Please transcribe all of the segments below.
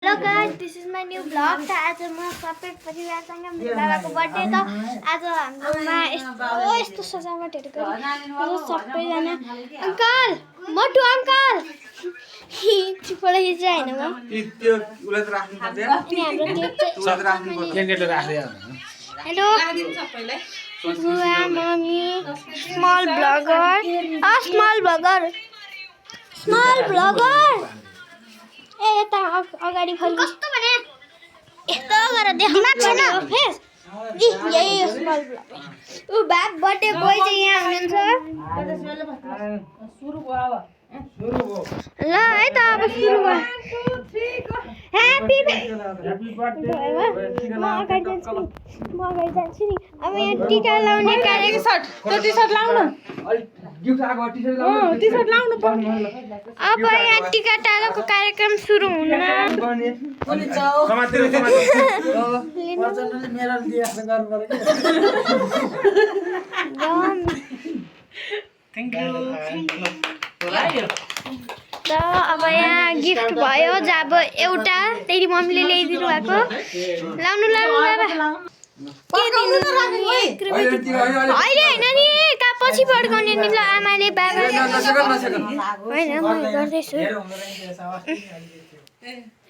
Hello guys, this is my new vlog. आज म सबै परिवारसँग मेरो बाबाको बर्थडे त आज हाम्रोमा यस्तो सजावटहरु गरियो सबैजना अंकल मोटु अंकल चिपले हिजो हैन म त्यो उले त राख्नु पर्छ अनि हाम्रो केक उले त राख्नु पर्छ केकले राख्दै हेलो बुवा mummy small blogger small blogger ए यता अगाडि फर्क कस्तो भने यस्तो गरेर देखाउन छैन फेस यही स्मल ब्लगर उ बाप बर्थडे बोय चाहिँ यहाँ हुनुहुन्छ सुरु भयो ल है त अब सुरु भयो ह्यापी बर्थडे म अगाडि जान्छु नि अब यहाँ टीका लाउने कार्यक्रम टी-शर्ट लाउन गिफ्ट आको टी-शर्ट लाउनु पर्छ अब यहाँ टीका टालोको कार्यक्रम सुरु हुन वचनले मेरो दिएछ गर्नु पर्यो थ्यांक यू त अब यहाँ गिफ्ट भयो जब एउटा तेरी मम्मीले ल्याइदिनु भएको लाउनु बाबा अहिले हैन नि का पछि पड्काउने नि ल आमाले बाबा हैन म गर्दैछु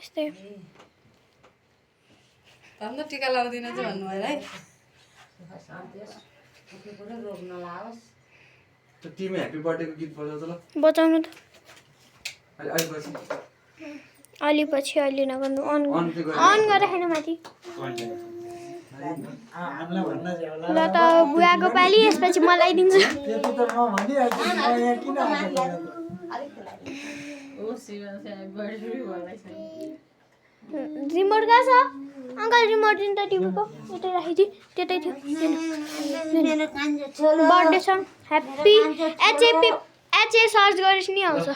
यस्तै तम्न टीका लाउदिन चाहिँ भन्नु भयो है त टिमले ह्यापी बर्थडे को गीत बजाउँछ ल बचाउनु त अलि पछि अलि नगर्नु अन गरेर हैन माथि हामीलाई भन्न चाहिँ होला ल त बुवाको पाली यसपछि मलाई दिन्छु त्यति त म भनिहाल्छु म यहाँ किन आएको ओ शिवा चाहिँ बर्थडे भइरहेछ रिमोट कहाँ छ अंकल रिमोट दिन त टिभीको यतै राखिदि त्यतै थियो birthday song happy HA search गरेछ नि आउँछ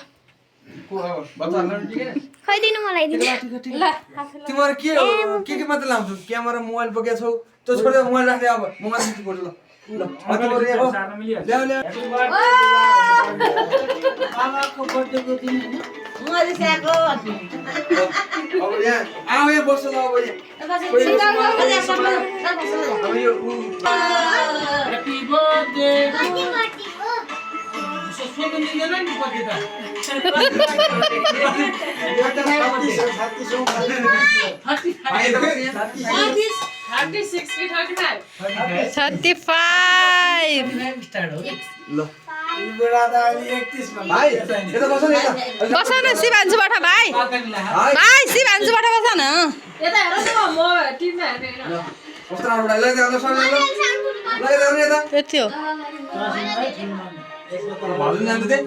खै दिनु मलाई दिनु ल तिम्रो के मात्र लाउँछु क्यामेरा मोबाइल बोकेको छौ त्यो छोडेर मोबाइल राख्दै अब मोबाइल दिनु पर्छ ल आमाको बर्थडेको दिन हैन मैले स्याको अब यहाँ आऊ यहाँ बस्छ ल अब ह्यापी बर्थडे सोच्नु मिलेन नि पछि त 35 ल बुढा त अलि 31 मा भाइ यता बस न यता बस न शिवान्जुबाट भाइ शिवान्जुबाट बस न यता हेर न म टिममा हेर्ने कस्तो राम्रो ल ल सबै ल यता यति हो भालु नाम दे त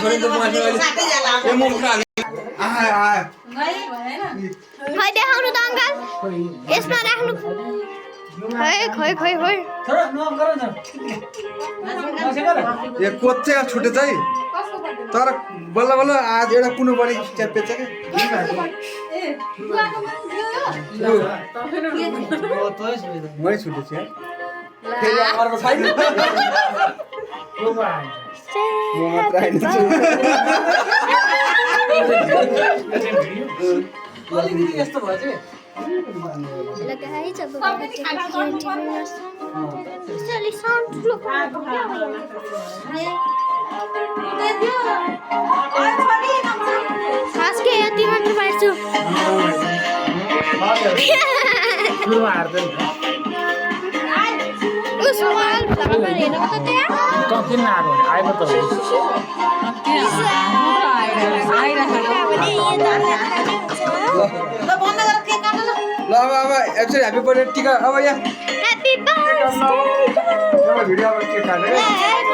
छोडिन त मोबाइल ए म उठा आहा खै देखाउनु त अंकल यसमा राख्नु खै तर नगर न ए कोच्चे छुटे चाहिँ तर बल्ल बल्ल आज एउटा कुनो बढी च्यापेछ के मै छुटे छ फेरि अर्को छैन म मात्र आइन अलिकति यस्तो भयो चाहिँ लगाइ जब चली साउन्ड ठुलो खास के यति मात्र पार्छु सुरुमा हार्दैन उस्माल भ्लगर हेर्नु त त्यहाँ त किन आएको आएको त ल अब एक्चुअली ह्यापी बर्थडे टिका अब यहाँ ह्यापी बर्थडे भिडियो अब के काट्ने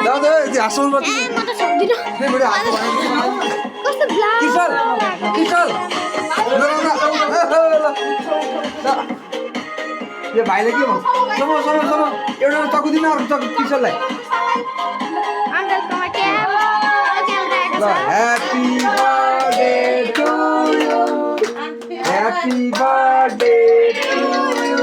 दादा त्यो हाँस्नु पर्छ म त सक्दिन भिडियो हात कस्तो ब्लग किसल यो भाइले के भन्छ सम एउटा चक्कु दिन अरू चक्कु किसललाई अंकलकोमा ट्याब ल happy birthday to you happy birthday to you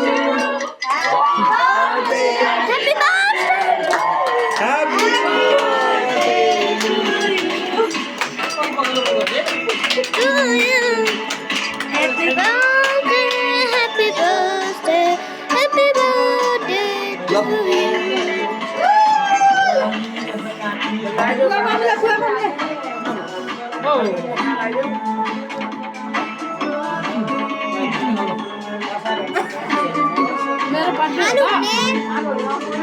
happy birthday मेरो बर्थडे खानु हो भने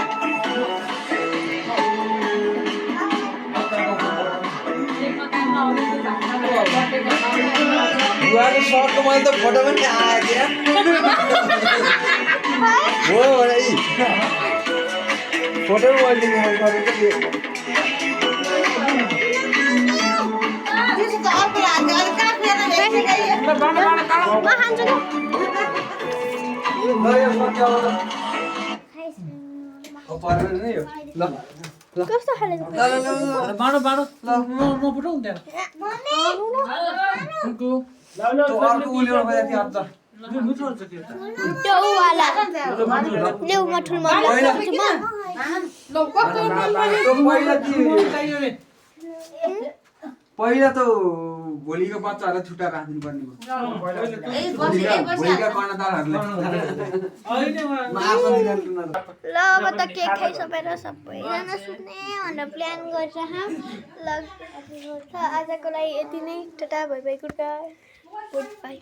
बुवाको सर्टको मैले त फोटो पनि आएको थियो हो भाइ फोटो पनि मैले गरेको थिएँ म खान्छु ल यो सकियो परेन नि यो ल ल कस्तो खाले ल ल ल बाँडो म फुटाउँ त्यहाँ त्यो अर्को उल्लेर गएको थियो अन्त मिठो हुन्छ त्यो त त्यो वाला ल्याउ म ठुलो होइन। त्यो पहिला चाहियो रे पहिला त भोलिको बच्चाहरूलाई छुट्टा राखिदिनु पर्ने भयो भोलिका कर्णदारहरूलाई मार्छ निकाल्नु ल अब त केक खाइसकेर सबैजना सुत्ने भनेर प्लान गरिरह ल आजको लागि यति नै Tata bye bye good by